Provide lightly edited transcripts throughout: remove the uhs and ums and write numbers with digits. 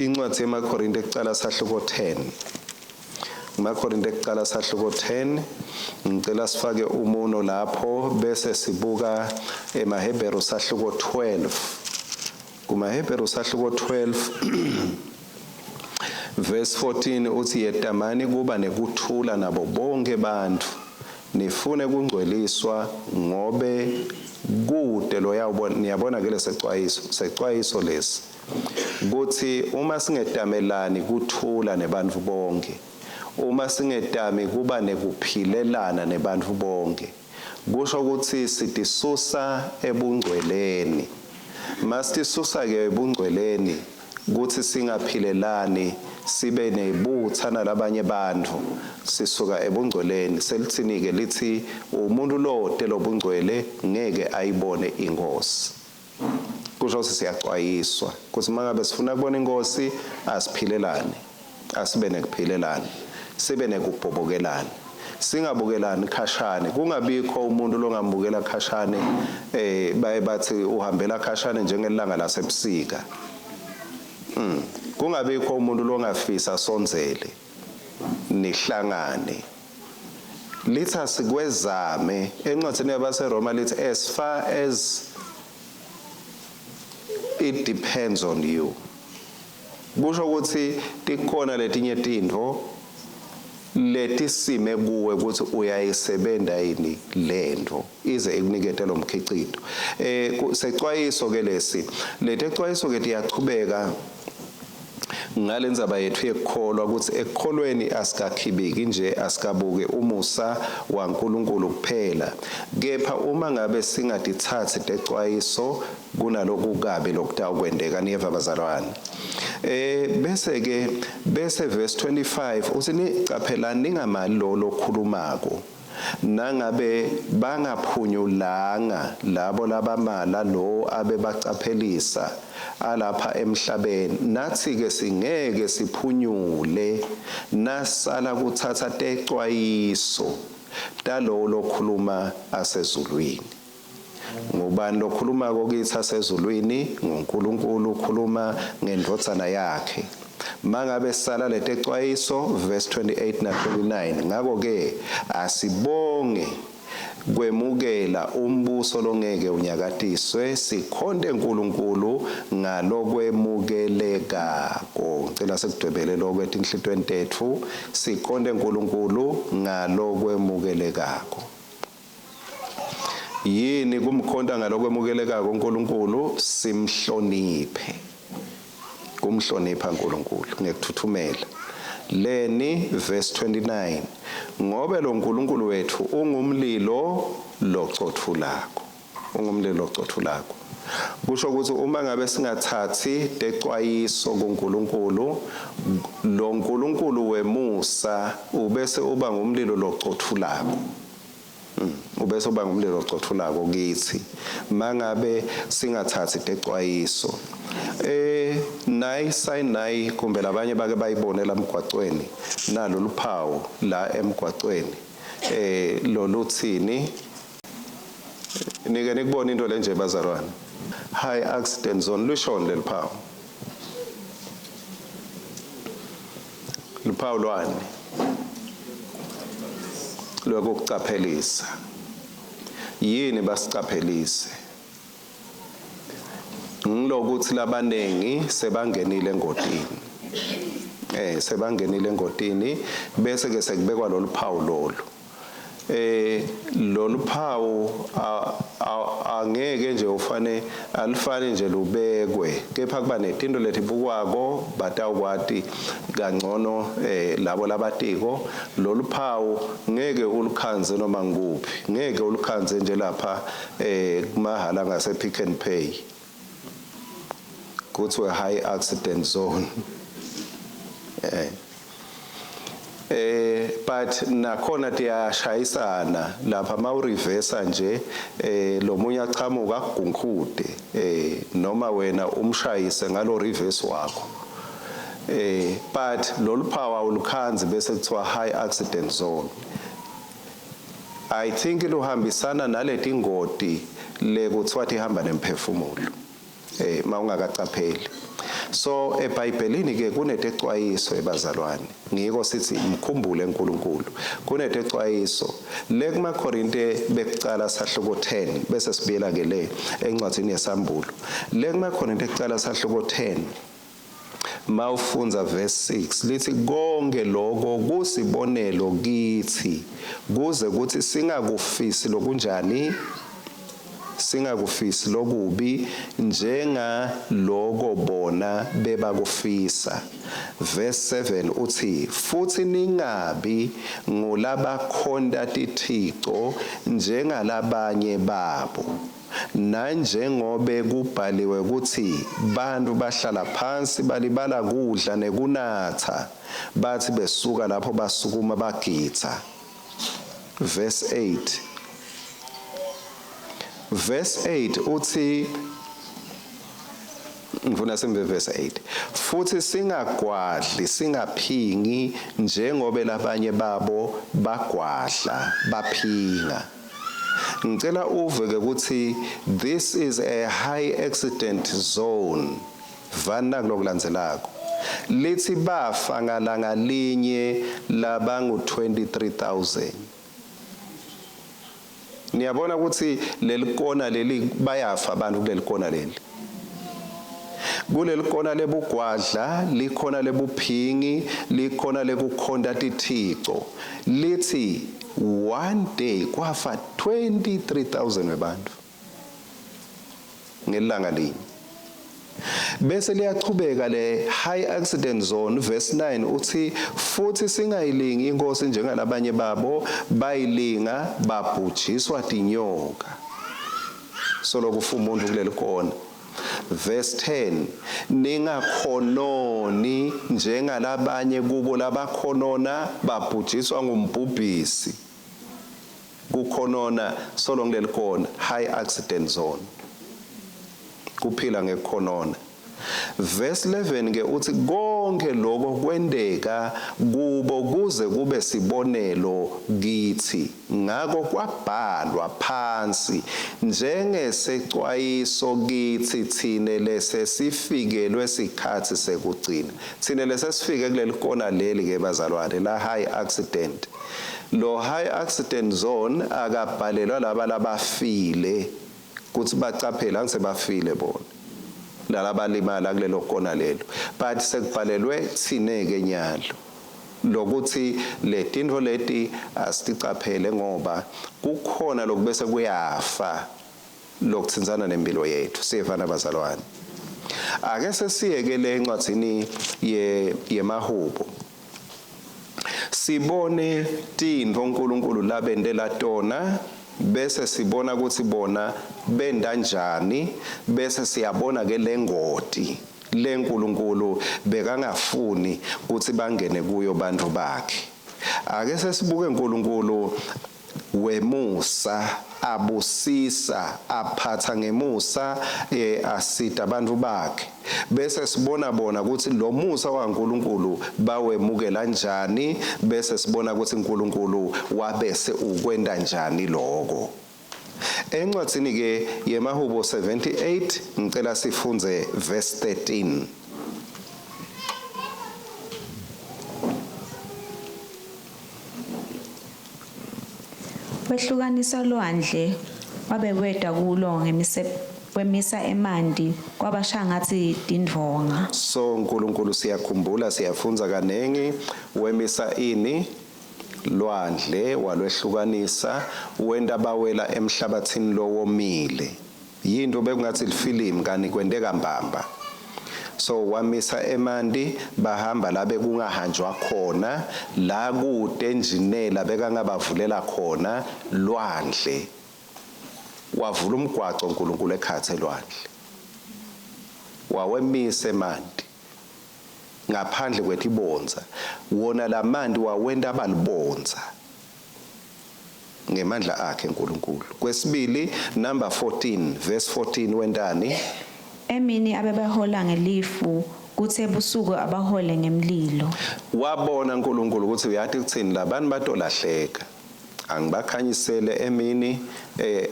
Incwadi yemaKorinte ekucala sahluko 10. EmaKorinte ekucala sahluko 10. Ngicela sifake umuno lapho bese sibuka emaHebheru sahluko 12. KumaHebheru sahluko 12 verse 14 uthi yetamani kuba nekuthula nabo bonke bantfu nifune kungcweliswa ngobe kute loyawubona. Niyabona ke lesecwayiso, secwayiso lesi kutsi uma singetamelani kuthula nebantfu bonke, uma singetami kuba nekuphilelana nebantfu bonke, kusho kutsi sitisusa ebungcweleni. Masitisusa ke ebungcweleni kutsi singaphilelani sibe nebutha nalabanye bantfu, sisuka ebungcweleni. Selithini-ke lithi umuntu lote lobungcwele ngeke ayibone inkosi. Kusho ukuthi siyacwayiswa kutsi mangabe sifuna kubona inkosi asiphilelane, asibe nekuphilelana, sibe nekubhobokelana, singabukelani khashane, kungabikho umuntu longambukela khashane. Baye bathi uhambela khashane njengelanga lasebusika. Kungabikho umuntu longafisa sondzele nihlangane. Lithi asikwezame encwadini yabaseRoma, lithi as far as it depends on you. Kusho ukuthi tikhona letinye tintfo letisime kuwe ukuthi uyayisebenta yini lento ize ikunikete lo mkhicito. Secwayiso ke lesi, letecwayiso ke tiyachubeka ngalendzaba yethu yekukholwa, ukuthi ekukholweni asikakhibiki nje, asikabuke umusa waNkulunkulu kuphela, kepha uma ngabe singatitsatsi tecwayiso kunalokukabi lokutawukwenteka. Niyeva bazalwane? Bese ke bese verse 25 uthi nicaphelani ningamali lo lokhulumako, nangabe bangaphunyulanga labo labamala lo abebacaphelisa alapha emhlabeni, nathi ke singeke siphunyule nasala kuthatha tecwayiso talowo lokhuluma asezulwini. Ngubani lokhulumako kithi asezulwini? NguNkulunkulu, ukhuluma ngendvodzana yakhe. Mangabe sala letecwayiso, verse 28 na 29, ngako ke asibonge kwemukela umbuso longeke unyakatiswe, sikhonte uNkulunkulu ngalokwemukelekako. Ngicela sikudwebele lokho etinhlitweni tetfu, sikhonte uNkulunkulu ngalokwemukelekako. Yini kumkhonta ngalokwemukelekako uNkulunkulu? Simhloniphe, kumhlonipha uNkulunkulu ngekuthuthumela. Leni verse 29, ngobe lo nkulunkulu wethu ungumlilo locothulako, ungumlilo locothulako. Kusho ukuthi uma ngabe singathathi tecwayiso kuNkulunkulu, lo nkulunkulu wemusa ubese uba ngumlilo locothulako. Ubese uba ngumlilo ocothulako kithi mangabe singathathi tecwayiso. Nayi sign, nayi kumbe labanye bake bayibone la emgwacweni, nalo luphawu la emgwacweni loluthini? Nike nikubona into lenje bazalwane? High accident zone, lushoni leli phawu? Luphawu lwani? Lwekukucaphelisa. Yini basicaphelise? Ngilokuthi labanengi sebangenile engotini, sebangenile engotini, bese ke sekubekwa lolu phawu lolu. Lolu phawu angeke nje ufane, alifani nje lubekwe, kepha kuba netinto letibukwako, batawukwati kangcono labo labatiko. Lolu phawu ngeke ulukhandze noma ngikuphi, ngeke ulukhandze nje lapha kumahala ngase Pick n Pay kuthiwe high accident zone. But nakhona tiyashayisana lapha, mawureversa nje lomunye achamuka akugunkhude, noma wena umshayise ngalo reverse wakho. But lolu phawu awulukhanzi bese kuthiwa high accident zone. I think luhambisana naleti ngoti lekuthiwa tihamba nemphefumulo, mawungakacapheli. So eBhayibhelini ke kunetecwayiso ebazalwane, ngiko sithi mkhumbule uNkulunkulu. Kunetecwayiso le kumaKorinte bekucala sahluko 10, bese sibuyela ke le encwadzini yesambulo. Le kumaKorinte kucala sahluko 10, mawufundza verse 6 lithi konke lokho kusibonelo kithi, kuze kuthi singakufisi lokunjani, singakufisi lokubi njengaloko bona bebakufisa. Verse 7 uthi futhi ningabi ngulabakhonta tithixo njengalabanye babo, nanjengobe kubhaliwe ukuthi bantu bahlala phansi balibala kudla nekunatha, bathi besuka lapho basukuma bagitha. Verse 8, verse 8 uthi, ngifuna simve verse 8, futhi singagwadli singaphingi njengobe labanye babo bagwadla baphinga. Ngicela uve ke ukuthi this is a high accident zone. Vana kulokulandzelako lithi bafa ngalanga linye labangu 23,000. Niyabona ukuthi leli kona leli bayafa abantu kuleli kona leli. Kuleli kona lebugwadla likhona lebuphingi, likhona lekukhonta tithixo. Lithi one day kwafa 23,000 webantu ngelanga linye. Bese liyachubeka le high accident zone, verse 9 uthi futhi singayilingi inkosi njengalabanye babo bayilinga babhujiswa tinyoka. Solokufa umuntu kuleli kona. Verse 10, ningakhononi njengalabanye kubo labakhonona babhujiswa ngumbhubhisi. Kukhonona solo kuleli kona, high accident zone, kuphila ngekukhonona. Verse 11 ke uthi konke lokho kwendeka kubo kuze kube sibonelo kithi, ngakho kwabhalwa phansi njengesecwayiso kithi thine lesesifikelwe sikhathi sekugcina. Thine lesesifike kuleli kona leli ke bazalwane la high accident. Lo high accident zone akabhalelwa laba labafile kuthi bacaphele, angisebafile bona lalabalimala kulelo kona lelo, but sekubhalelwe thine ke nyalo lokuthi letinto leti asiticaphele, ngoba kukhona lokubese kuyafa lokuthintsana nempilo yethu. Siyefana bazalwane. Ake sesiyeke le encwadzini yemahubo, sibone tintfo uNkulunkulu labendela tona, bese sibona ukuthi bona benda njani, bese siyabona ke lengoti leNkulunkulu bekangafuni ukuthi bangene kuyo bantu bakhe. Ake sesibuke uNkulunkulu wemusa abusisa aphatha ngemusa asida abantu bakhe, bese sibona bona ukuthi lo musa waNkulunkulu bawemukela kanjani, bese sibona ukuthi uNkulunkulu wabese ukwenda njani lokho. Encwadzini ke yemahubo 78 ngicela sifunze verse 13. Wehlukanisa lwandle wabe weda kulo wemisa emanti kwaba shangatsi tindvonga. So uNkulunkulu siyakhumbula, siyafunza kanengi, wemisa ini lwandle walwehlukanisa, wenda bawela emhlabathini lowomile. Yinto bekungathi lifilimu kani kwenteka mbamba. So wamisa emanti bahamba la bekungahanjwa khona, la kude enjinela bekangabavulela khona lwandle. Wavula umgwaco uNkulunkulu ekhathe lwandle, wawemisa emanti ngaphandle kwetibonza. Wona lamanti wawenta abalibonza ngemandla akhe uNkulunkulu. Kwesibili, number 14, verse 14 wentani? Emini abebahola ngelifu, kuthe ebusuku abahole ngemlilo. Wabona uNkulunkulu ukuthi uyathi kuthini labantu batolahleka. Angibakhanyisele emini,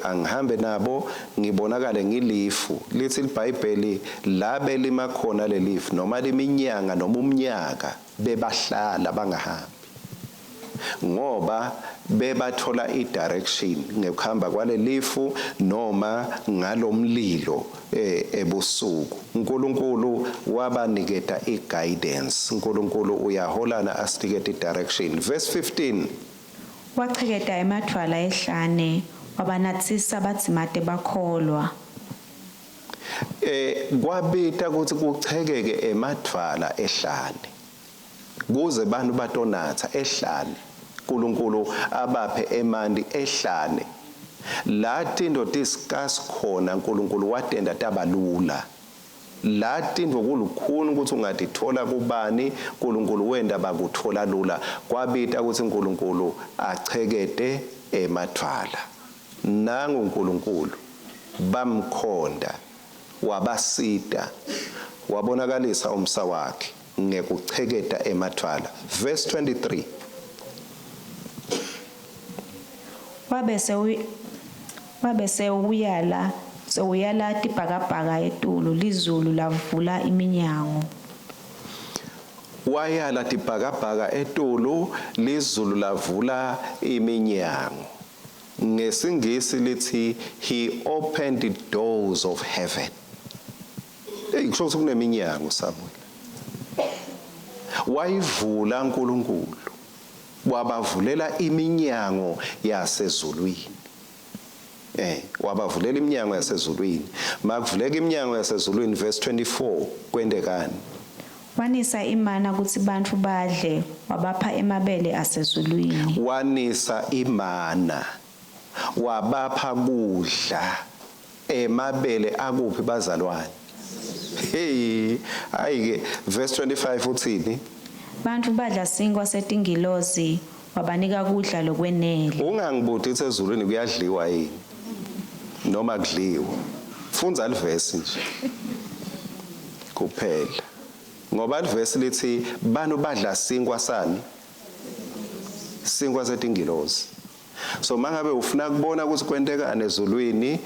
angihambe nabo, ngibonakale ngilifu. Lithi iBhayibheli labe limakhona lelifu noma liminyanga noma umnyaka, bebahlala bangahambi, ngoba bebathola i-direction ngekuhamba kwalelifu noma ngalomlilo ebusuku. uNkulunkulu wabaniketa i-guidance. uNkulunkulu uyaholana asinikete i-direction. Verse 15. Wacheketa emadvwala ehlane, wabanatsisa badzimate bakholwa. Kwabita ukuthi kuchekeke emadvwala ehlane kuze bantu batonatsa ehlane, uNkulunkulu abaphe emanti ehlane. La tinto tiscarce khona, uNkulunkulu watenda tabalula. La tinto kulukhuni ukuthi ungatithola kubani, uNkulunkulu wenda bakuthola lula. Kwabita ukuthi uNkulunkulu achekete emadvwala. Nangu uNkulunkulu bamkhonda, wabasita, wabonakalisa umsa wakhe ngekucheketa emadvwala. Verse 23. Wabese uyala sewuyala tibhakabhaka etulu, lizulu lavula iminyango. Wayala tibhakabhaka etulu, lizulu lavula iminyango. NgesiNgisi lithi he opened the doors of heaven. Hey, kusho ukuthi kuneminyango, Samuel. Wayivula uNkulunkulu, wabavulela iminyango yasezulwini. Wabavulela iminyango yasezulwini. Makuvuleka iminyango yasezulwini, verse 24, kwentekani? Wanisa imana kutsi bantfu badle, wabapha emabele asezulwini. Wanisa imana, wabapha kudla, emabele akuphi bazalwane? Hey, hayi ke, verse 25 uthini? Bantfu badla sinkwa setingilozi, wabanika kudla lokwenele. Ungangibuti ukuthi ezulwini kuyadliwa yini noma kudliwa. Fundza livesi nje kuphela, ngoba livesi lithi banu badla sinkwa sani? Sinkwa setingilozi. So mangabe ufuna kubona ukuthi kwentekani ezulwini,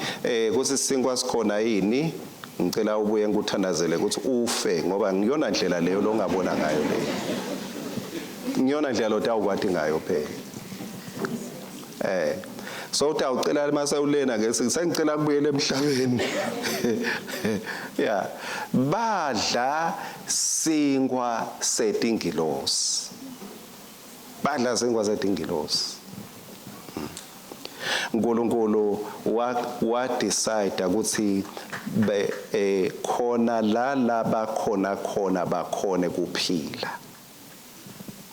ukuthi sinkwa sikhona yini, ngicela ubuye ngikuthandazele ukuthi ufe, ngoba ngiyona ndlela leyo longabona ngayo leyo. Ngiyona ndlela lotawukwati ngayo phela. So utawucela mase ulena ke, sengicela kubuyela emhlabeni. Yeah, badla sinkwa setingilosi. Badla sinkwa setingilosi. uNkulunkulu wa decide ukuthi khona la labakhona khona bakhone kuphila.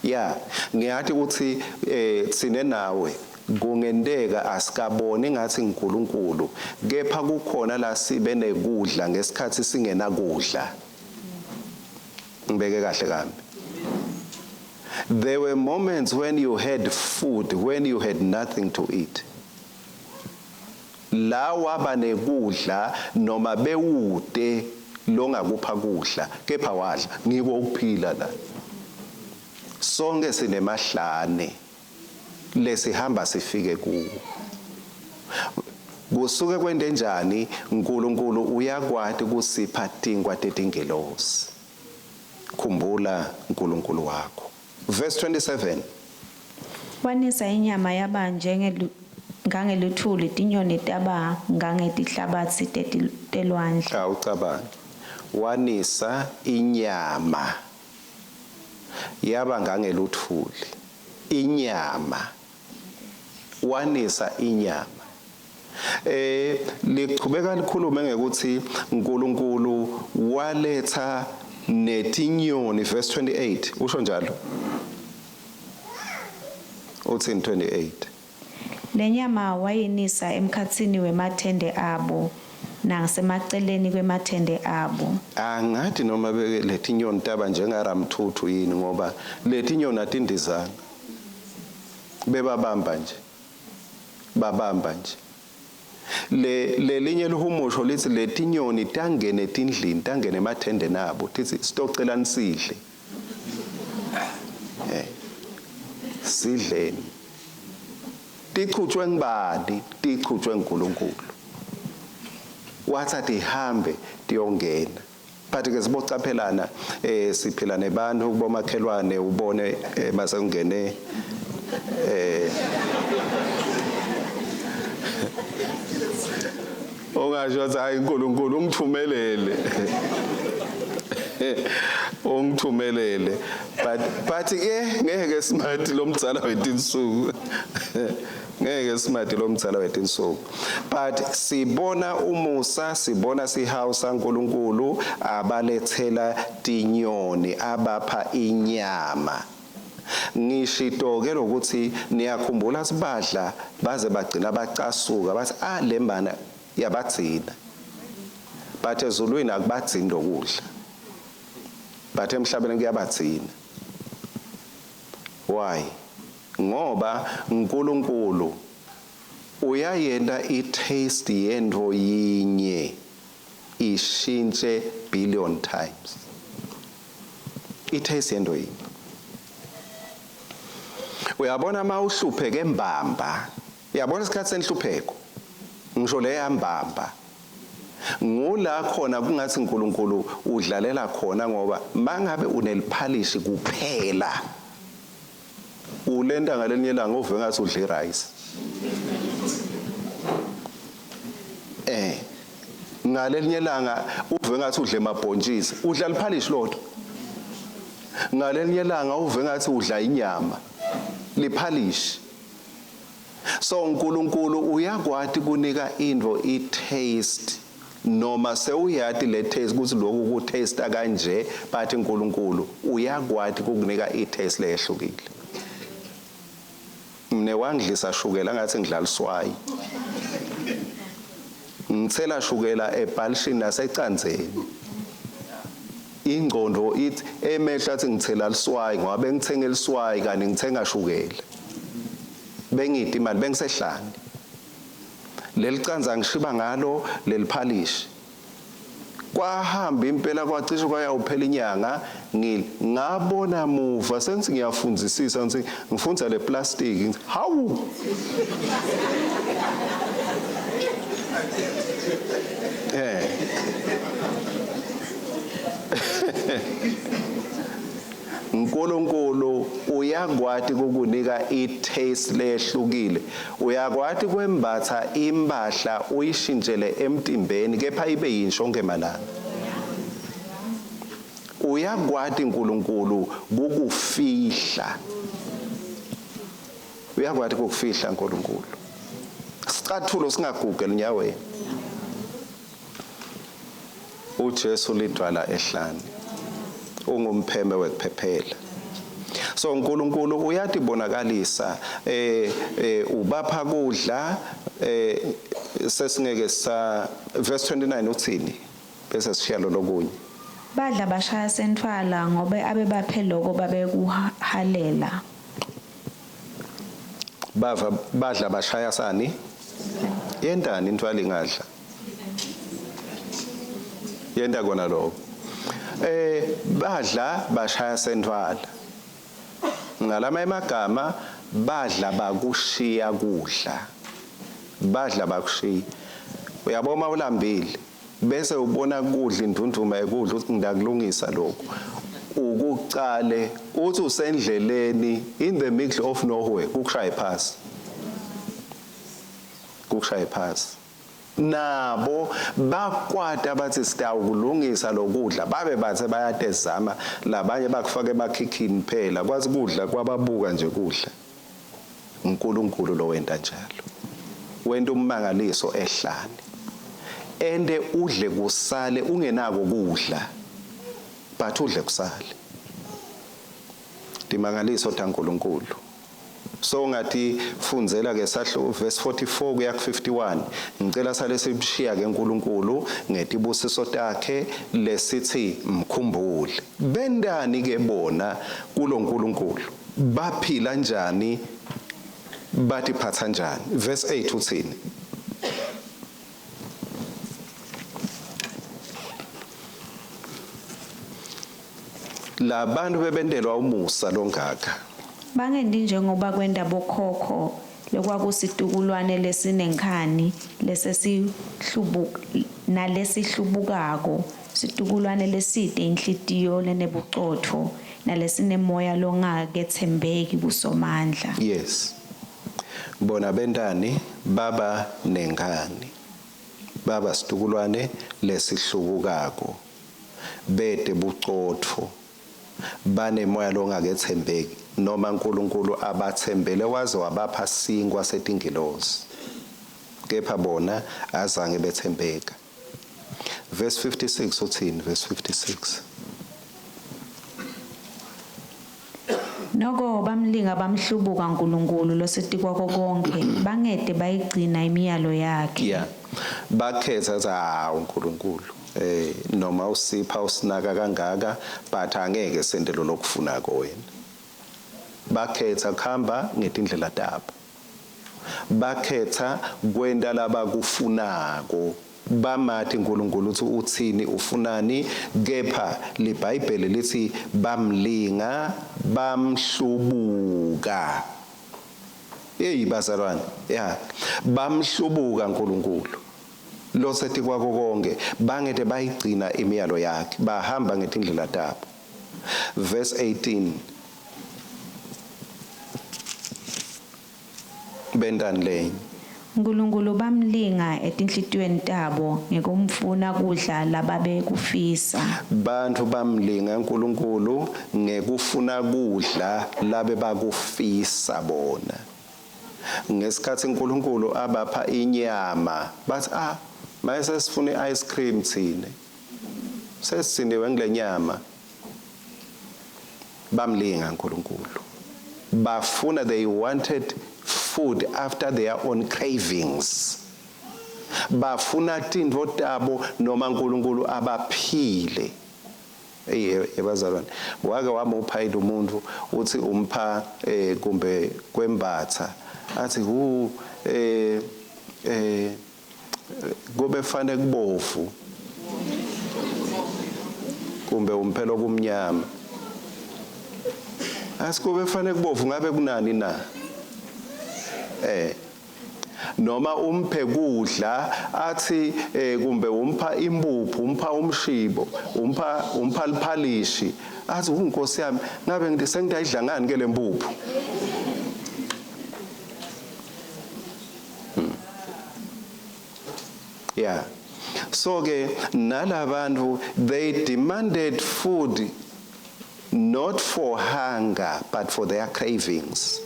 Yeah, ngiyathi ukuthi sine nawe kungenteka asikaboni ngathi uNkulunkulu, kepha kukhona la sibe nekudla ngesikhathi singena kudla. Ngibeke kahle kambi. There were moments when you had food, when you had nothing to eat. La waba nekudla noma bewude longakupha kudla, kepha wadla, ngiko ukuphila la. Sonke sinemahlane lesihamba sifike kuwo. Kusuke kwente njani? uNkulunkulu uyakwati kusipha tinkwa tetingelosi. Khumbula uNkulunkulu wakho. Verse 27. Wanisa inyama yaba ngangeluthuli, tinyoni taba ngangetihlabatsi telwandle. Awucabangi. Wanisa inyama yaba ngangeluthuli. Inyama. Wanisa inyama. Lichubeka likhulume ngekuthi uNkulunkulu waletha netinyoni, verse 28. Usho njalo. Uthini 28? Lenyama wayinisa emkhatsini wemathende abo nasemaceleni kwemathende abo. Angathi noma beke letinyoni taba njengaramthuthu yini, ngoba letinyoni atindizanga. Bebabamba nje. Babamba nje. Le lelinye lihumusho lithi letinyoni tangene etindlini, tangene emathende nabo, tithi sitocela nisidle. Sidleni. Tichutshwe ngibani? Tichutshwe nguNkulunkulu. Wathi atihambe tiyongena. But ke sibocaphelana siphila nebantu kubomakhelwane ubone mase kungene ongasho ukuthi hayi uNkulunkulu ungithumelele. Ungithumelele. But ke ngeke smart lomdzala wetinsuku. Ngeke smart lomdzala wetinsuku. But sibona umusa, sibona sihawu saNkulunkulu abalethela tinyoni, abapha inyama. Ngishito ke lokuthi niyakhumbula sibadla baze bagcina bacasuka bathi ah le mana yabagcina. But ezulwini akubagcini lokudla. But emhlabeni kuyabagcina. Why? Ngoba uNkulunkulu uyayenta i-taste yento yinye ishintshe billion times. I-taste yento yinye. Uyabona mawuhlupheke mbamba, uyabona isikhathi senhlupheko, ngisho le yambamba. Ngula khona kungathi uNkulunkulu udlalela khona ngoba mangabe uneliphalishi kuphela ulenta ngalenye ilanga uve ngathi udla irice. Ngalenye ilanga uve ngathi udla emabhontshisi, udla liphalishi lodwa. Ngalenye ilanga uve ngathi udla inyama, liphalishi. So uNkulunkulu uyakwati kunika into i-taste noma sewuyati le taste ukuthi lokhu ku taste kanje, but uNkulunkulu uyakwati kukunika i-taste lehlukile. Mne wangidlisa shukela ngathi ngidlala uswayi. Ngithela shukela ebhalishini nasecandzeni. Ingqondo ithi emehlo athi ngithela liswayi ngoba bengithenga liswayi kanti ngithenga shukela. Bengida imali bengisehlane. Leli canza ngishiba ngalo leliphalishi. Kwahamba impela kwacishe kwayawuphela inyanga ngabona muva sengithi ngiyafundzisisa ngithi ngifundza le plastic ngithi hawu. uNkulunkulu uyakwati kukunika i-taste lehlukile. Uyakwati kwembatha impahla uyishintshele emtimbeni kepha ibe yinsho onke malanga. Uyakwati uNkulunkulu kukufihla. Uyakwati kukufihla uNkulunkulu. Sicathulo singaguge elinyaweni. uJesu lidwala ehlane. Ungumpheme wekuphephela. So uNkulunkulu uyatibonakalisa ubapha kudla sesingeke sa verse 29 uthini bese sishiya lokunye. Badla bashaya sentfwala ngobe abebaphe lokho babekuhalela. Bava badla bashaya sani? Yentani intfwala ingadla? Yenta kona lokho. Badla bashaya sentfwala. Ngalama emagama badla bakushiya kudla. Badla bakushiya. Uyabona ulambile bese ubona kudla indunduma ekudla uthi ngidakulungisa lokho. Ukucale uthi usendleleni in the middle of nowhere kukushaye phasi. Kukushaye phasi. Nabo bakwata bathi sitawukulungisa lokudla babe bathe bayatezama labanye bakufaka emakhikhini phela kwazi kudla kwababuka nje kudla. uNkulunkulu lo wenta njalo. Wenta ummangaliso ehlane. Ende udle kusale ungenako kudla. But udle kusale. Timangaliso taNkulunkulu. So ngathi fundzela ke sahlo verse 44 kuya ku 51. Ngicela sale sibushiya ke uNkulunkulu ngetibusiso takhe lesithi mkhumbule. Bendani ke bona kuloNkulunkulu? Baphila njani? Bathi phatha njani? Verse 8 uthini? Labantu bebendelwa umusa longaka. Bangendi njengoba kwenda bokhokho Lekwakusitukulwane lesinenkhani nalesihlubukako, situkulwane lesite inhlitiyo lenebucotfo nalesinemoya longaketsembeki kuSomandla. Yes. Bona bentani? Baba nenkhani. Baba situkulwane lesihlubukako. Bete bucotfo. Banemoya longaketsembeki noma uNkulunkulu abatsembele waze wabapha sinkwa setingilozi. Kepha bona azange betsembeka. Verse 56 uthini? Verse 56. Noko bamlinga bamhlubuka uNkulunkulu losetikwako konkhe, bangete bayigcina imiyalo yakhe. Yeah. Bakhetha ukuthi ha uNkulunkulu noma usipha usinaka kangaka, but angeke sente lo lokufunako wena. Bakhetha kuhamba ngetindlela tabo. Bakhetha kwenta labakufunako. Bamati uNkulunkulu uthi uthini, ufunani, kepha liBhayibheli lithi bamlinga bamhlubuka. Hey bazalwane, ya bamhlubuka uNkulunkulu losetikwako konke, bangete bayigcina imiyalo yakhe, bahamba ngetindlela tabo. Verse 18. Bentani lenye? Nkulunkulu bamlinga etinhlitiyweni tabo ngekumfuna kudla lababekufisa. Bantfu bamlinga uNkulunkulu ngekufuna kudla labebakufisa bona. Ngesikhathi uNkulunkulu abapha inyama, bathi maye sesifuna i-ice cream thine. Sesiniwe ngilenyama. Bamlinga uNkulunkulu. Bafuna, they wanted food after their own cravings. Bafuna tintfo tabo noma uNkulunkulu abaphile. Ebazalwane, wake wamupha yini umuntu uthi umpha kumbe kwembatha, athi hu kube fane kubovu kumbe umphelo kumnyama. Asikube fane kubovu ngabe kunani na? Noma umphe kudla athi kumbe umpha impuphu, umpha umshibo, umpha liphalishi, athi unkosi yami ngabe ngithi sengidayidla ngani ke lempuphu? Yeah. So ke nalabantu, they demanded food not for hunger but for their cravings.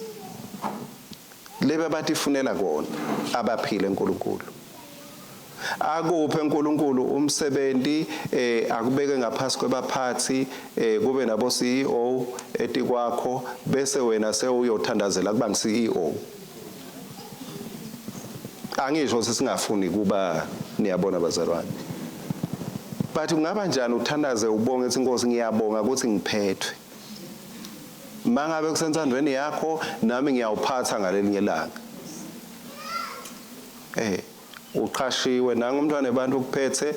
Lebe batifunela kona abaphile uNkulunkulu. Akuphe uNkulunkulu umsebenzi, akubeke ngaphasi kwebaphathi, kube nabo CEO etikwakho, bese wena sewuyothandazela kuba ngi-CEO. Angisho sesingafuni kuba, niyabona bazalwane. But kungaba njani uthandaze ubonge ethi Nkosi ngiyabonga ukuthi ngiphethwe. Mangabe kusenthandweni yakho nami ngiyawuphatha ngalelinye ilanga. Uqhashiwe nanga umntwana ebantu ukuphethe,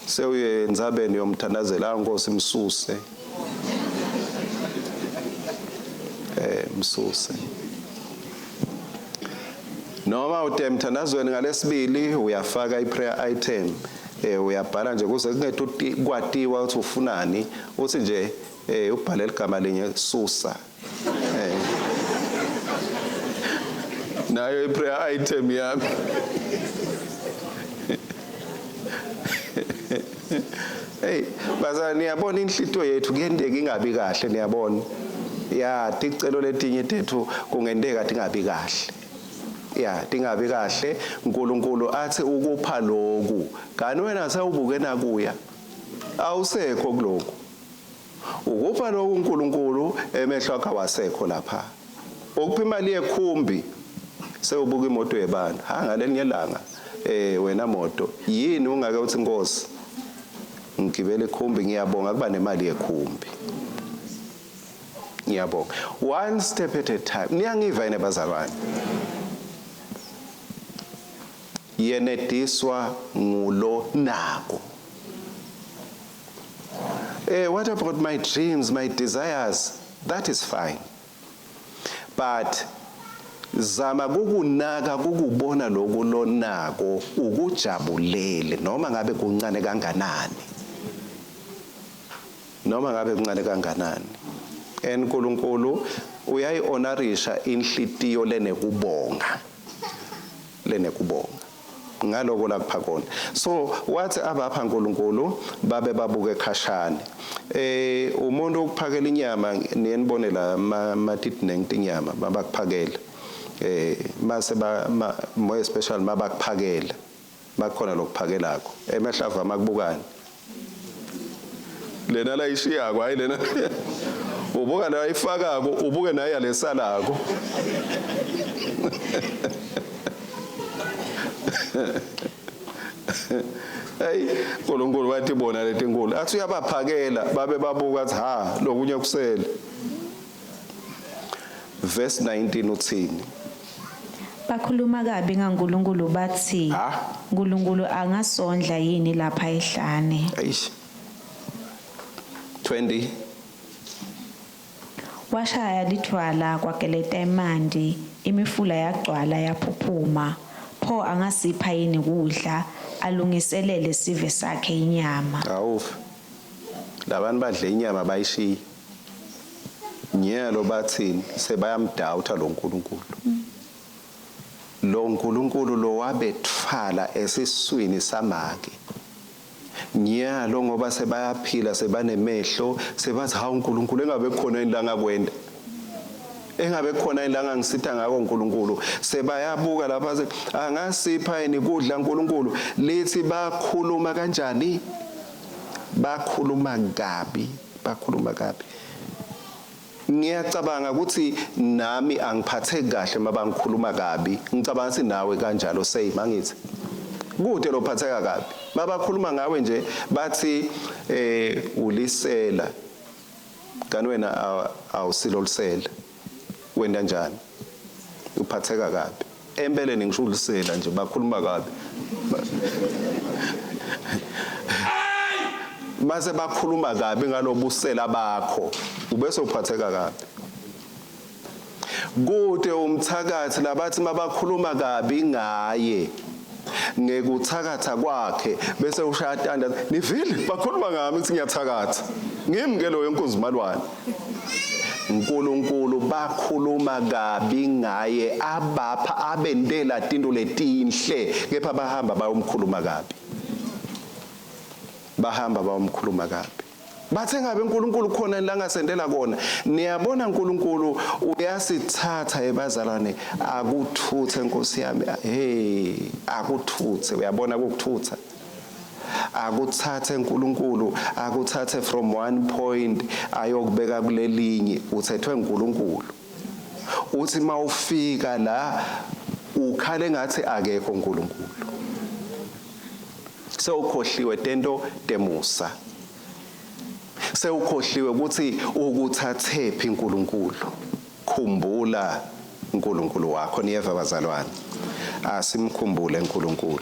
sewuye endzabeni yomthandazela Nkosi msuse. Msuse. Noma ude emthandazweni ngalesibili uyafaka i-prayer item, uyabhala nje kuze kungethu kwatiwa ukuthi ufunani, uthi nje ubhale ligama linye susa. Nayo i-prayer item yami. Hey, bazalwane niyabona inhlito yethu kuyenteka ingabi kahle, niyabona. Ya, ticelo letinye tethu kungenteka tingabi kahle. Ya, tingabi kahle. uNkulunkulu athi ukupha lokhu, kanti wena sewubuke nakuya. Awusekho kulokhu. Ukupha lokhu uNkulunkulu emehlo akho awasekho lapha. Ukupha imali yekhumbi sewubuka imoto yebantu. Ha, ngalelinye ilanga wena moto yini ungake uthi Nkosi ngigibele ikhumbi, ngiyabonga kuba nemali yekhumbi. Ngiyabonga. One step at a time. Niyangiva yini bazalwane? Yenediswa ngulo nako. What about my dreams, my desires? That is fine. But Zama kukunaka kukubona loku lonako ukujabulele noma ngabe kuncane kanganani. Noma ngabe kuncane kanganani. ENkulunkulu uyayi-honorisha inhlitiyo lenekubonga. Lenekubonga. Ngaloko lakupha kona. So wathi abapha uNkulunkulu babe babuke khashane. Umuntu ukuphakela inyama niyenibone la matiti inyama babakuphakela. Mase ba more especially mabakuphakela. Bakhona lokuphakelako. Emehlava makubukani. Lena la ishiyako hayi lena. Ubuka la ayifakako ubuke naye lesalako. Hey uNkulunkulu wathi bona letinkulu athi uyabaphakela babe babuka athi ha lokunye kusele. Verse 19 uthini? Bakhuluma kabi ngaNkulunkulu bathi uNkulunkulu angasondla yini lapha ehlane. Eish. 20. Washaya lidvwala kwageleta emanti, imifula yagcwala yaphuphuma. Pho angasipha yini kudla, alungiselele sive sakhe inyama. Awufi. Labantu badle inyama bayishiya. Nyalo bathini sebayamdoubta lo nkulunkulu. Lo nkulunkulu lo wabetfwala esiswini samake. Nyalo ngoba sebayaphila sebanemehlo sebathi hawu uNkulunkulu engabe khona yini la ngakwenda. Engabe khona yini la ngangisitha ngako uNkulunkulu. Sebayabuka lapha angasipha yini kudla uNkulunkulu. Lithi bakhuluma kanjani? Bakhuluma kabi, bakhuluma kabi. Ngiyacabanga ukuthi nami angiphatheki kahle mabangikhuluma kabi. Ngicabanga ukuthi nawe kanjalo same angithi. Kude lophatheka kabi. Mabakhuluma ngawe nje bathi ulisela. Kanti wena awusilo lisela. Wena kanjani? Uphatheka kabi. Empeleni ngisho ulisela nje bakhuluma kabi. Base bakhuluma kabi ngalobusela bakho ubese uphatheka kabi. Kude umthakathi labathi mabakhuluma kabi ngaye ngekuthakatha kwakhe bese ushaya tanda nivile bakhuluma ngami ukuthi ngiyathakatha ngimi ke loyo nkunzimalwane. uNkulunkulu bakhuluma kabi ngaye abapha abendela tinto letinhle kepha bahamba bayomkhuluma kabi. Bahamba bayomkhuluma kabi. Bathe ngabe uNkulunkulu khona la ngasendela kona. Niyabona uNkulunkulu uyasithatha ebazalwane akuthuthe Nkosi yami. Hey akuthuthe uyabona ukuthutha. Akuthathe uNkulunkulu akuthathe from one point ayokubeka kulelinye uthethwe uNkulunkulu. Uthi mawufika la ukhale ngathi akekho uNkulunkulu. Sewukhohliwe tento temusa. Sewukhohliwe ukuthi ukuthathephi uNkulunkulu. Khumbula uNkulunkulu wakho niyeva bazalwane. Asimkhumbule uNkulunkulu.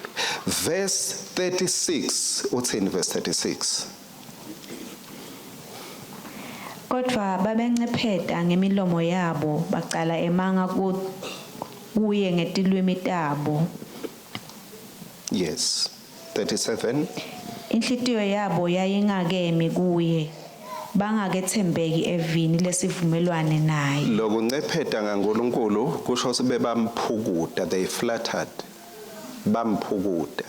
Verse 36 uthini verse 36? Kodwa babencepheta ngemilomo yabo bacala emanga kuye ngetilwimi tabo. Yes. 37. Inhlitiyo yabo yayingakemi kuye, bangakethembeki evini lesivumelwane naye. Lokuncepheta ngaNkulunkulu kusho sibe bamphukuta, they flattered. Bamphukuta.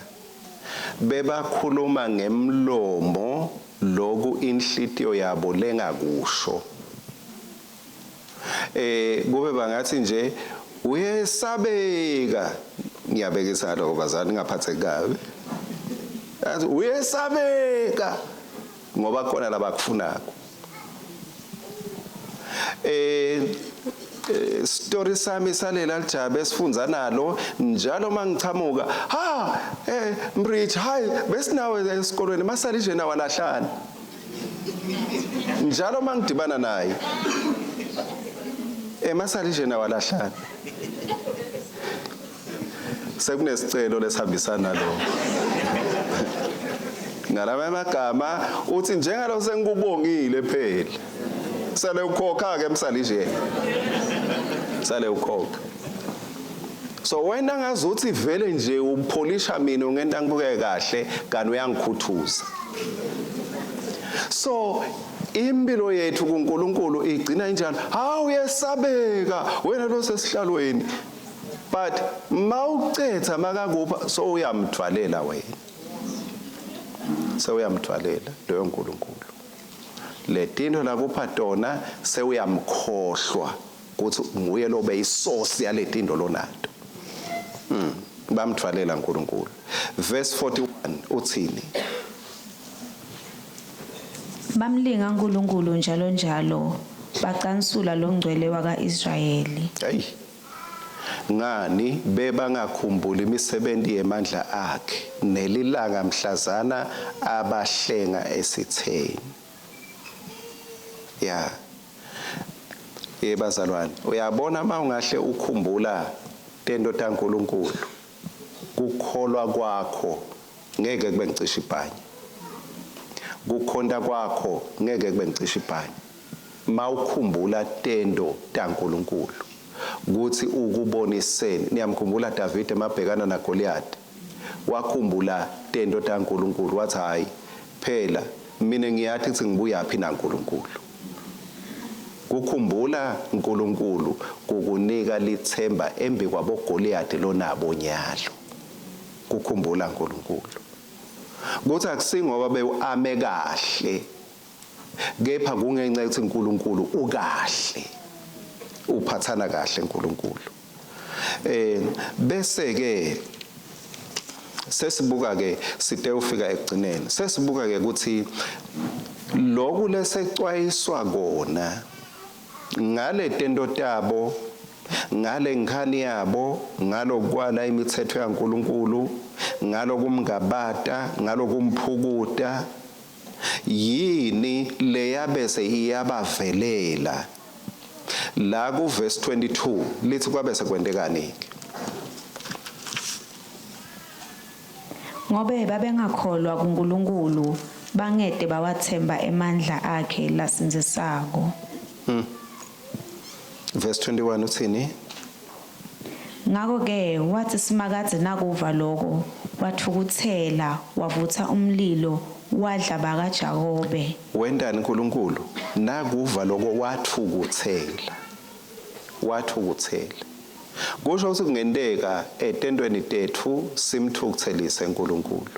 Bebakhuluma ngemlomo loku inhlitiyo yabo lengakusho. Kube bangathi nje uyesabeka. Ngiyabekisa lokho bazali ngaphatheki kabi. Athi uyesabeka ngoba khona labakufunako. Story sami salela lijabe esifunza nalo njalo mangichamuka ha Mrich hi besinawe esikolweni masali nje nawa lahlana njalo mangidibana naye emasali nje nawa lahlana sekunesicelo lesihambisana nalokho. Ngalama amagama uthi njengalo sengikubongile phela sale ukhokha ke msali nje sale ukhokha. So wena ngazuthi vele nje upholisha mina ungenta ngibukeke kahle kanti uyangikhuthuza. So impilo yethu kuNkulunkulu igcina injalo. Hawu, uyesabeka wena lo sesihlalweni, but mawucetha makakupha, so uyamthwalela wena, sewuyamthwalela loyo nkulunkulu letinto lakupha tona, sewuyamkhohlwa ukuthi nguye lobe isource yaletinto lonato. Bamthwalela uNkulunkulu. Verse 41 uthini? Bamlinga uNkulunkulu njalo njalo, bacansula longcwele wakaIsrayeli. Hey, ngani bebangakhumbuli imisebenzi yemandla akhe nelilanga mhlazana abahlenga esitheni? Ya, yebazalwane, uyabona, uma ungahle ukhumbula tento taNkulunkulu, kukholwa kwakho ngeke kube ngicisha ibhanya, kukhonta kwakho ngeke kube ngicisha ibhanya. Mawukhumbula tento taNkulunkulu kuthi ukuboniseni. Niyamkhumbula David emabhekana naGoliath, wakhumbula tento taNkulunkulu, wathi, "Hayi phela, mina ngiyathi ukuthi ngibuyaphi naNkulunkulu." Kukhumbula uNkulunkulu kukunika lithemba embi kwabo Goliath lonabo nyalo. Kukhumbula uNkulunkulu kuthi akusingoba bewuame kahle, kepha kungenxa yokuthi uNkulunkulu ukahle, uphathana kahle uNkulunkulu. Bese ke sesibuka ke, site ufika ekugcineni, sesibuka ke ukuthi lokhu lesecwayiswa kona ngale tento tabo, ngale nkhani yabo, ngalokwala imithetho yaNkulunkulu, ngalokumngabata, ngalokumphukuta, yini leyabese iyabavelela? La ku verse 22 lithi kwabe sekwentekani ke? Ngobe babengakholwa kuNkulunkulu, bangete bawathemba emandla akhe lasindzisako. Verse 21 uthini? Ngako-ke watsi Simakadze nakuva loko, watfukutsela, wavutsa umlilo, wadla bakaJakobe. Wentani uNkulunkulu nakuva loko? Wathukuthela, wathukuthela. Kusho ukuthi kungenteka etentweni tetfu simthukuthelise uNkulunkulu.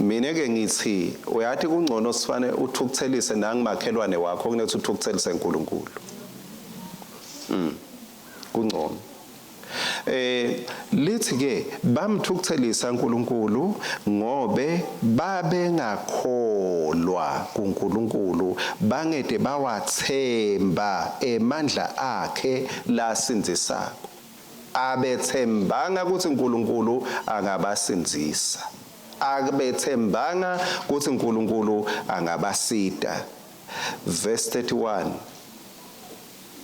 Mina ke ngithi, uyathi kungcono sifane uthukuthelise nangimakhelwane wakho kunethi uthukuthelise uNkulunkulu. Kungcono. Lithi ke bamthukuthelisa uNkulunkulu ngobe babengakholwa kuNkulunkulu, bangede bawathemba emandla akhe lasindzisako. Abethembanga ukuthi uNkulunkulu angabasindzisa, akubethembanga ukuthi uNkulunkulu angabasita. Verse 31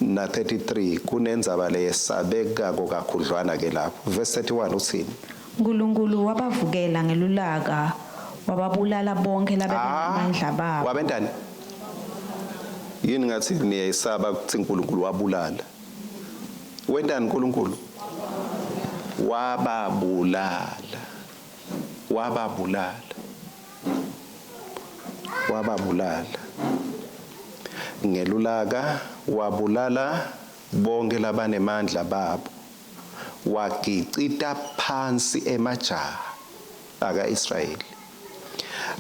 na 33 kunendzaba leyesabekako kakhudlwana ke lapho. Verse 31 uthini? Nkulunkulu wabavukela ngelulaka, wababulala bonke labebanamandla babo. Wabentani? Yini ngathi niyayisaba ukuthi uNkulunkulu wabulala? Wentani uNkulunkulu? Wababulala, wababulala, wababulala ngelulaka, wabulala bonke labanemandla babo, wagicita phansi emajaha aka-Israyeli.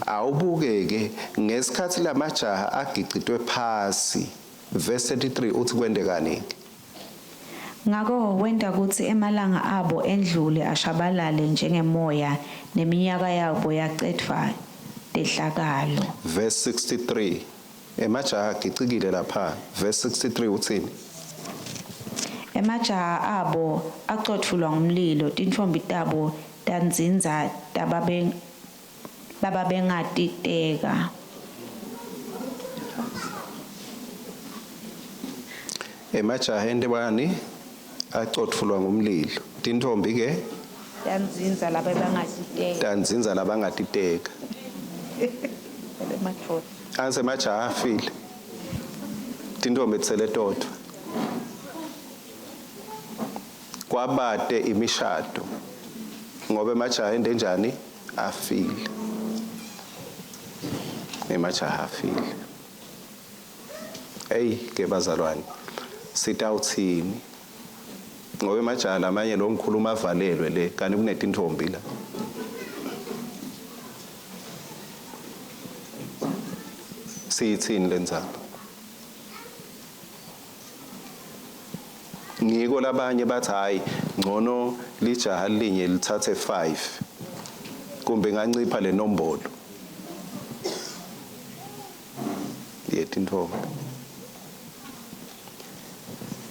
Awubukeke ngesikhathi lamajaha agicitwe phasi. Verse 33 uthi kwentekani? Ngako wenta kutsi emalanga abo endlule ashabalale njengemoya, neminyaka yabo yacedvwa tehlakalo. Verse 63, emajaha agicikile lapha. Verse 63 uthini? Emajaha abo acotfulwa ngumlilo, tintfombi tabo tandzindza tababe lababengatiteka. Emajaha entebani? Acotfulwa ngumlilo. Tintfombi ke? Tandzindza lababengatiteka. Tandzindza labangatiteka. Emadoda. Anse emajaha afile, tintfombi tisele todvwa. Kwabate imishado ngoba emajaha ende njani afile. Emajaha afile. Hey ke bazalwane, sitawuthini? Ngoba emajaha lamanye lo ngikhuluma avalelwe le kanti kunetintombi la. Siyithini lendzaba? Ngiko labanye bathi hayi ngcono lijaha linye lithathe 5 kumbe ngancipha le nombolo yetintombi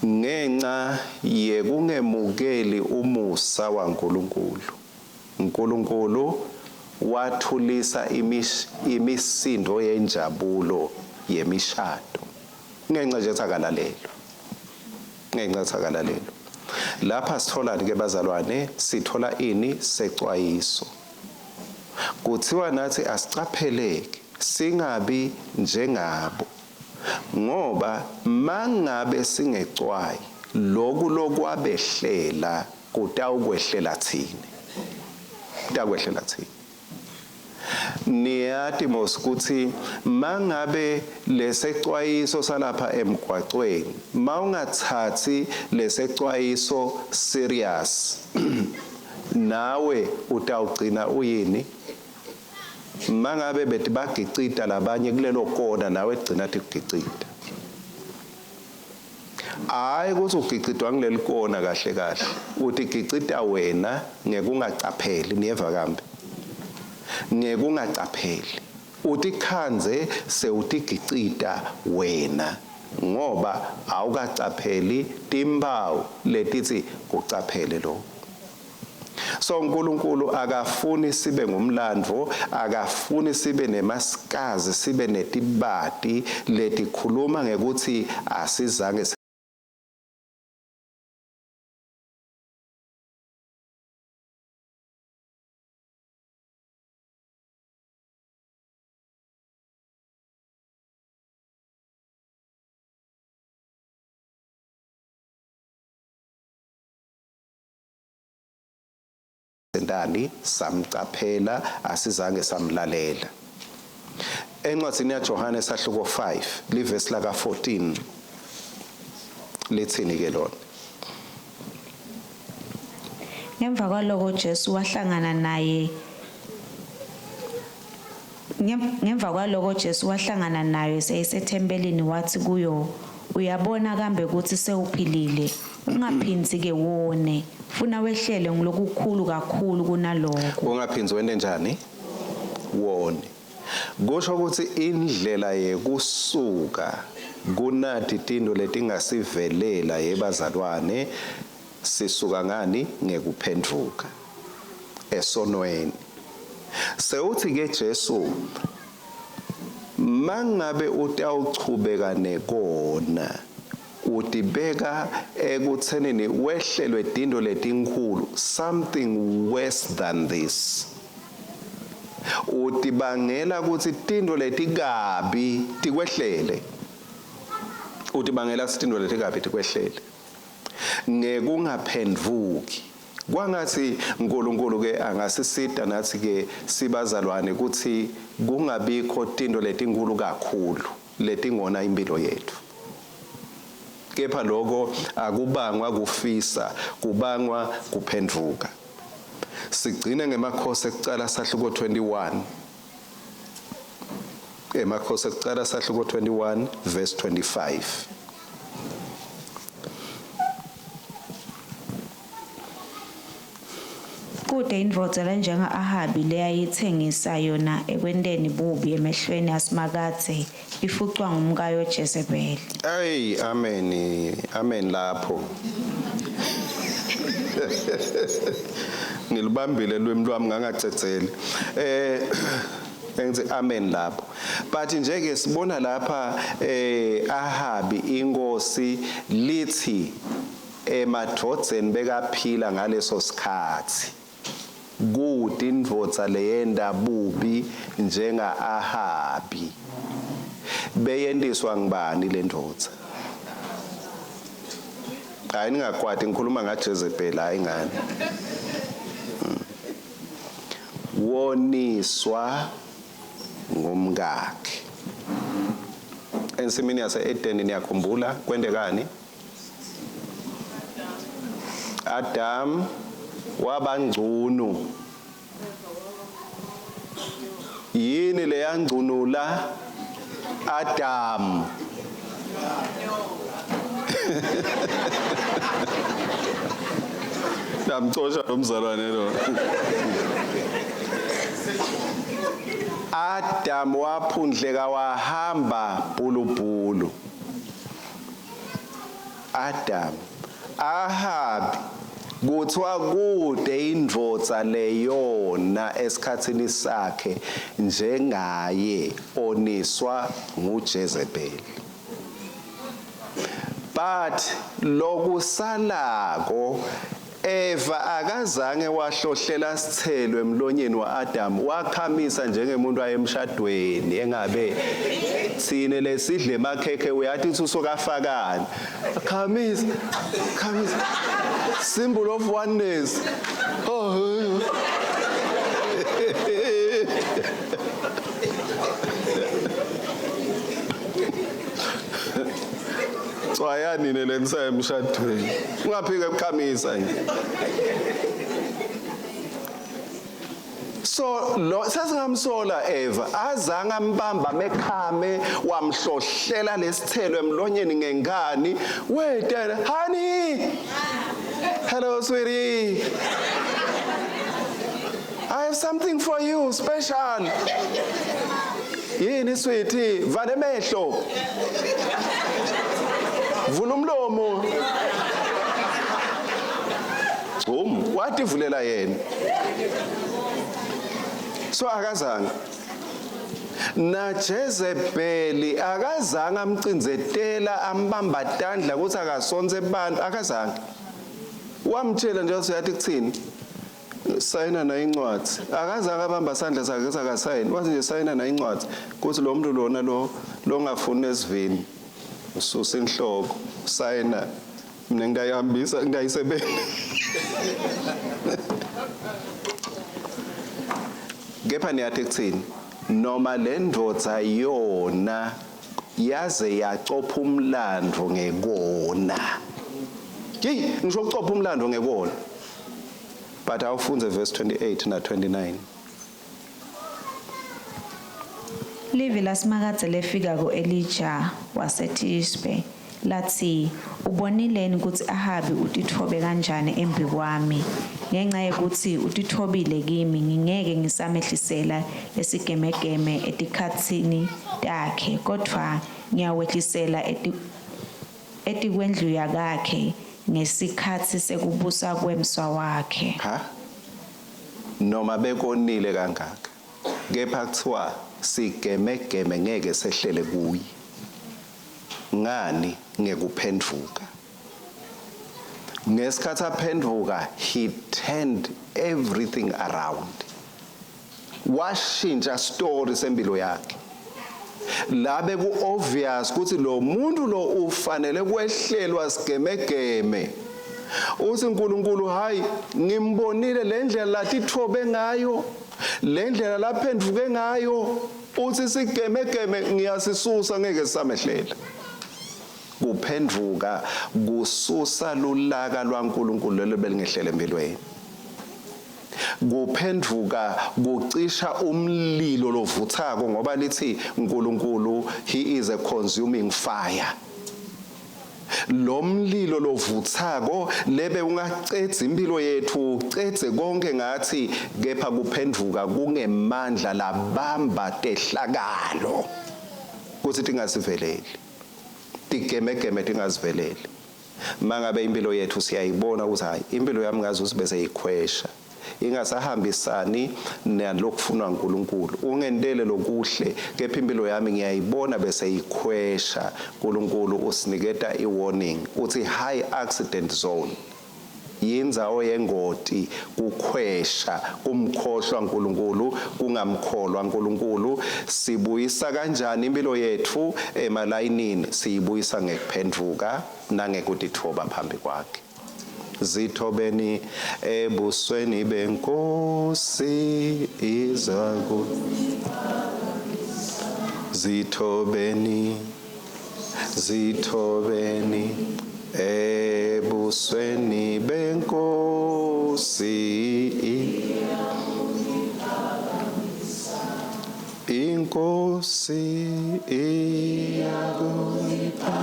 ngenxa yekungemukeli umusa waNkulunkulu. uNkulunkulu wathulisa imisindo yenjabulo yemishado ngenxa nje akalalelwa, ngenxa akalalelwa. Lapha sithola ke bazalwane, sithola ini? Secwayiso. Kuthiwa nathi asicapheleke singabi njengabo, ngoba mangabe singecwayi loku lokwabehlela kutawukwehlela thina, kutakwehlela thina. Niyati mos ukuthi mangabe lesecwayiso salapha emgwaqweni mawungathathi lesecwayiso serious nawe utawugcina uyini? Mangabe betibagicita labanye kulelo kona, nawe gcina tikugicita. Hayi ukuthi ugicitwa kuleli kona kahle kahle, utigicita wena ngekungacapheli. Niyeva kambe? Ngekungacapheli utikhandze sewutigicita wena ngoba awukacapheli timpawu letithi kucaphele lo. So uNkulunkulu akafuni sibe ngumlandvo, akafuni sibe nemasikazi, sibe netibati letikhuluma ngekuthi asizange sentani samcaphela, asizange samlalela. Encwadzini yaJohane sahluko 5 livesi laka 14 lithini ke lona? Ngemva kwaloko Jesu wahlangana naye Ngemva kwaloko Jesu wahlangana nayo seyisethempelini wathi kuyo, uyabona kambe ukuthi sewuphilile, ungaphindzi ke wone, funa wehlele ngulokukhulu kakhulu kunaloko. Ungaphindzi wente njani? Wone. Kusho ukuthi indlela yekusuka kunati tinto letingasivelela yebazalwane sisuka ngani? Ngekuphendvuka esonweni. Sewuthi ke Jesu mangabe utawuchubeka nekona utibeka ekuthenini wehlelwe tinto letinkhulu, something worse than this. Utibangela ukuthi tinto letikabi tikwehlele, utibangela ukuthi tinto letikabi tikwehlele ngekungaphendvuki. Kwangathi uNkulunkulu ke angasisita nathi ke sibazalwane ukuthi kungabikho tinto letinkulu kakhulu letingona impilo yethu. Kepha lokho akubangwa kufisa, kubangwa kuphendvuka. Sigcine ngemakhosi ekucala sahluko 21. Emakhosi ekucala sahluko 21 verse 25. Kute indvodza lenjenga Ahabi leyayitsengisa yona ekwenteni bubi emehlweni aSimakadze, ifucwa ngumkayo Jezebeli. Hey, amen, amen lapho. Ngilibambile lwimi lwami ngangacedzeli. Engithi amen lapho. But nje ke sibona lapha Ahabi inkosi lithi emadvodzeni bekaphila ngaleso sikhathi kuti indvodza leyenda bubi njenga Ahabi. Beyendiswa ngibani lendvodza? Hayi, ningakwati, ngikhuluma ngaJezebel, hayi ngani. Woniswa ngumkakhe ensimini yase-Edeni. Niyakhumbula kwentekani? Adam wabangcunu. Yini leyangcunula Adam? Namcosha lo mzalwane lo. Adam waphundleka wahamba bhulubhulu. Adam Ahabi kuthiwa kude indvodza leyona esikhatsini sakhe njengaye, oniswa nguJezebel. But lokusalako, Eva akazange wahlohlela sithelo emlonyeni waAdam, wakhamisa njengemuntu ayemshadweni. Engabe sine lesidle emakhekhe, uyathi uthi usokafakani, khamisa khamisa, symbol of oneness. Oh, cwayani nina lenisaya emshadweni, ungaphike ukukhamisa nje. So lo sesingamsola Eva, azange ambamba mekhame wamhlohlela lesithelo emlonyeni ngenkani. Wait, honey, hello sweetie, I have something for you special. Yini sweetie? Vala emehlo, vula umlomo. Wativulela yena. So akazange na Jezebeli akazange amcinzetela, ambamba tandla ukuthi akasonze abantu, akazange. Wamtshela nje, uyathi kuthini, sayina na incwadi. Akazange abamba sandla sakhe sakasayini, wathi nje sayina na incwadi kuthi lo muntu lona lo longafuni esivini ususa inhloko, sayina, mina ngiyayihambisa, ngiyayisebenza. Kepha niyathi kuthini, noma le ndvodza yona yaze yacopha umlando ngekona. Hey, ngisho ukucopha umlando ngekona. But awufunze verse 28 na 29. Livi laSimakadze lefika ku-Elija waseTishbe latsi, Ubonileni kutsi Ahabi utitfobe kanjani embikwami? Ngenca yekutsi utitfobile kimi, ngingeke ngisamehlisela lesigemegeme etikhatsini takhe, kodvwa ngiyawehlisela etikwendlu yakakhe ngesikhatsi sekubusa kwemsa wakhe. Ha, noma bekonile kangaka, kepha kuthiwa sigemegeme ngeke sehlele kuye. Ngani? Ngekuphendvuka. Ngesikhathi aphendvuka, he turned everything around, washintsha story sempilo yakhe. Labe ku-obvious ukuthi lo muntu lo ufanele kwehlelwa sigemegeme, uthi uNkulunkulu, hayi, ngimbonile le ndlela latithobe ngayo, le ndlela laphenduke ngayo, uthi sigemegeme ngiyasisusa, ngeke sisamehlela. Kuphendvuka kususa lulaka lwaNkulunkulu lelo belingehlele empilweni. Kuphendvuka kucisha umlilo lovuthako, ngoba lithi uNkulunkulu, he is a consuming fire. Lo mlilo lovuthako lebe ungacedza impilo yethu, ucedze konke ngathi, kepha kuphendvuka kungemandla labamba tehlakalo kuthi tingasiveleli, tigemegeme tingaziveleli. Mangabe impilo yethu siyayibona ukuthi hayi, impilo yami ngazi ukuthi bese ikhwesha, ingasahambisani nalokufunwa uNkulunkulu, ungentele lokuhle, kepha impilo yami ngiyayibona bese ikhwesha, uNkulunkulu usiniketa iwarning, uthi high accident zone. Yindzawo yengoti kukhwesha, kumkhohlwa Nkulunkulu, kungamkholwa Nkulunkulu. Sibuyisa kanjani imphilo yetfu emalayinini? Siyibuyisa ngekuphendvuka nangekutitfoba phambi kwakhe. Zithobeni ebusweni beNkosi izaku Zithobeni Zithobeni ebusweni beNkosi Inkosi iyakulipha.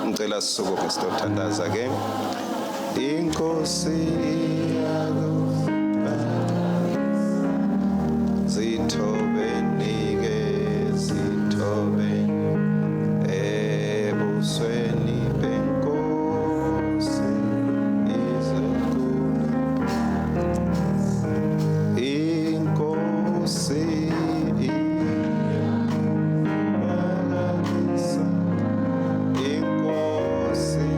Ngicela sisukume sitothandaza ke. Inkosi iyakulipha. Zithobeni ke zithobeni ebusweni benkosi izakulipha. Inkosi iyaphakamisa, Inkosi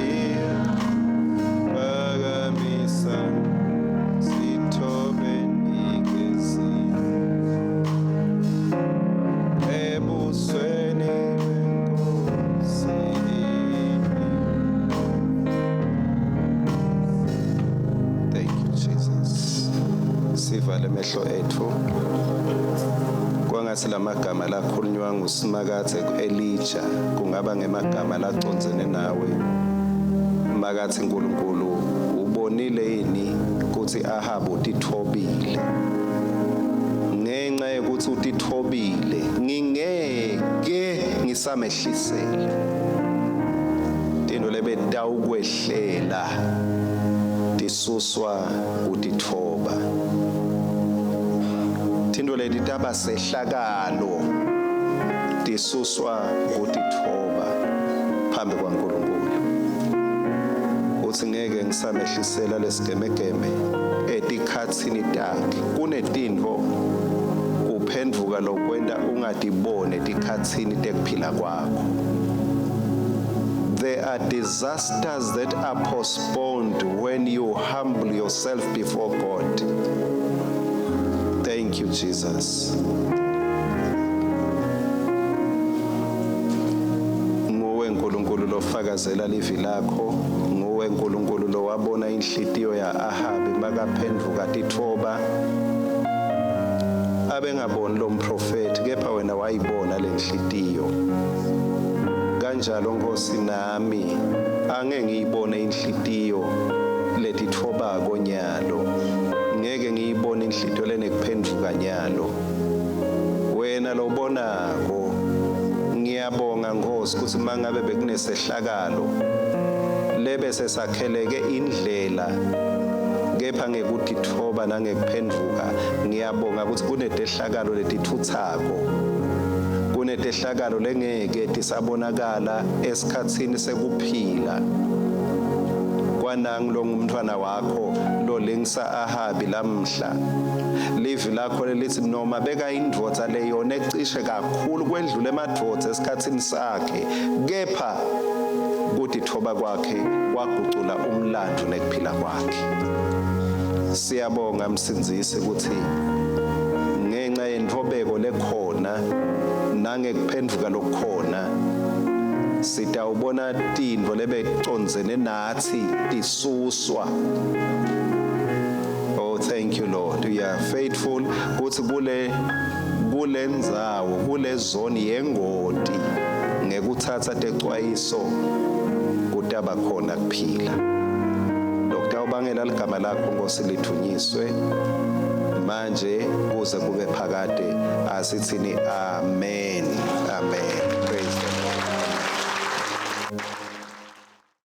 iyaphakamisa, sithobeni ke ebusweni benkosi. Thank you Jesus. Sivale emehlo ethu. Kwangathi lamagama lakhulunywa nguSimakadze kuElijah kungaba ngemagama lacondzene nawe. Makathi uNkulunkulu ubonile yini kutsi Ahab utitfobile? Ngenxa yokuthi utitfobile ngingeke ngisamehlisela. Tintfo lebetawukwehlela tisuswa kutitfoba. Tintfo leti taba sehlakalo tisuswa kutitfoba phambi kwaNkulunkulu. Uthi ngeke ngisamehlisela lesigemegeme etikhatsini takhe. Kunetintfo kuphendvuka lokwenta ungatibone etikhatsini tekuphila kwakho. There are disasters that are postponed when you humble yourself before God. Thank you, Jesus. Nguwe Nkulunkulu lofakazela livi lakho, nguwe Nkulunkulu lowabona inhlitiyo ya-Ahabi makaphendvuka titfoba. Abengaboni lo mprofethi kepha wena wayibona lenhlitiyo. Kanjalo Nkosi nami angeke ngiyibone inhlitiyo letitfobako nyalo. Ngeke ngiyibone inhlitiyo lenekuphendvuka nyalo. Wena lobonako ngiyabonga Nkosi kutsi mangabe bekunesehlakalo lebe sesakheleke indlela kepha ngekutitfoba nangekuphendvuka ngiyabonga kutsi kunetehlakalo letitfutsako kunetehlakalo lengeke tisabonakala esikhatsini sekuphila kwanangu longumntfwana wakho lolengisa Ahabi lamhla livi lakho lelithi noma beka indvodza leyona ecishe kakhulu kwendlula emadvodza esikhatsini sakhe kepha kutitfoba kwakhe kwagucula umlando nekuphila kwakhe. Siyabonga Msindzisi kutsi ngenxa yentfobeko lekhona nangekuphendvuka lokukhona sitawubona tintfo lebecondzene natsi tisuswa. Oh, thank you Lord, you are faithful kutsi kulendzawo kule zone yengoti ngekutsatsa tecwayiso kutaba khona kuphila. Lokutawubangela ligama lakho Nkosi lidvunyiswe manje kuze kube phakade. Asithini amen.